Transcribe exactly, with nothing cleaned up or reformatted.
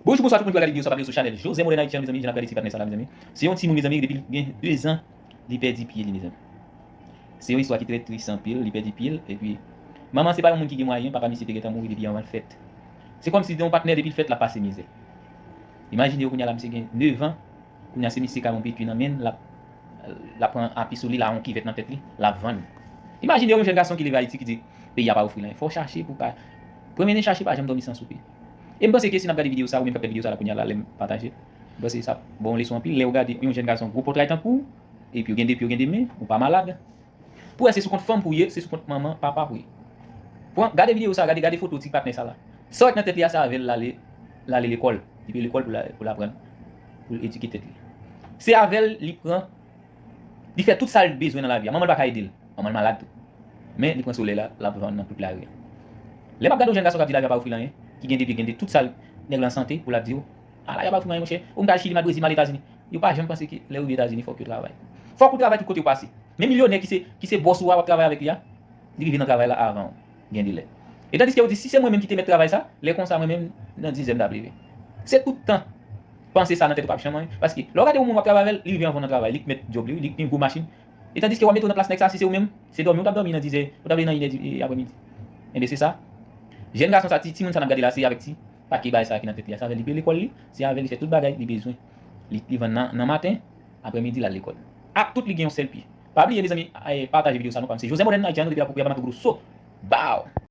Bonjou, bonswa tout moun ki ap gade videyo sa, pa bliye sou chanèl José Modène Haïtien, mezanmi, jan n ap gade ti patnè sa la, mezanmi. Se yon timoun, mezanmi, depi l gen de zan, li pèdi pye li, mezanmi. Se yon istwa ki trè tris anpil, li pèdi pye l, epi manman se pa yon moun ki gen mwayen, papa misye te gentan mouri depi anvan l fèt. Se kòmsi se yon patnè depi l fèt l ap pase mizè. Imajine w kounye a la, misye gen nèf an, kounye a se misye k ap yon pekwi nan men l, l ap, l ap pran api sou li, l ap yon kivèt nan tèt li, l ap vann. Imajine w yon jèn gason ki leve Ayiti ki di, peyi a pa ofri l anyen. Fò w chache pou w ka, premye ne chache pa janm dòmi san soupe. E m panse ke si n ap gade videyo sa, ou menm k ap gade videyo sa la kounye a la, lè m pataje, m panse sa ap ba w yon leson anpil, lè w gade yon jèn gason gwo pòtray tankou w, epi w gen de pye, w gen de men, ou pa malad. Pou wè se sou kont fanm pou w ye, se sou kont manman, papa pou w ye. Pran, gade videyo sa, gade, gade foto ti patnè sa la. Sa w wè k nan tèt li a, se avè l l ale, l ale lekòl. Li peye lekòl pou l a-, pou l aprann, pou l edike tèt li. Se avè l li pran, li fè tout sa l bezwen nan lavi a. Manman l pa ka ede l. Manman l malad tou. Men li pran solèy la, l ap vann nan tout lari a. Lè m ap gade yon jèn gason k ap di lavi a pa ofri l anyen, ki gen de pye, gen de tout sa l, nèg lan sante, pou l ap di w, a, lavi a pa ofri m anyen, monchè. Ou m t al Chili, m al Brezil, m al Etazini. Yo pa janm panse ke lè yo rive Etazini, fòk yo travay. Fòk ou travay tout kote w pase. Men milyonè ki se, ki se bòs ou a, w ap travay avèk li a, li rive nan travay la avan w, gen de lè. E tandiske yo di, si se mwen menm ki te mèt travay sa, lè konsa mwen menm, nan diz è m t ap leve. Se tout tan panse sa nan tèt ou p ap janm anyen. Paske lè w gade yon moun w ap travay avè l, li rive anvan w nan travay, li k mèt djòb li, wi, li k gen gwo machin. E tandiske w ap mete w nan plas nèg sa, si se ou menm, se dòmi w t ap dòmi nan diz è, w t ap leve nan inè di, e, aprèmidi. Enben se sa. Jèn gason sa, ti, timoun sa n ap gade la, se avèk ti pakèt bagay sa ki nan tèt li a. Se avè l li peye lekòl li, se avè l li fè tout bagay li bezwen. Li, li vann nan, nan maten, aprèmidi l al lekòl. Ak tout li gen yon sèl pye. Pa bliye mezanmi, eh, pataje videyo sa non, pa m se José Modène Haïtien, nou depi la pou Yabana Tougouso. Bow!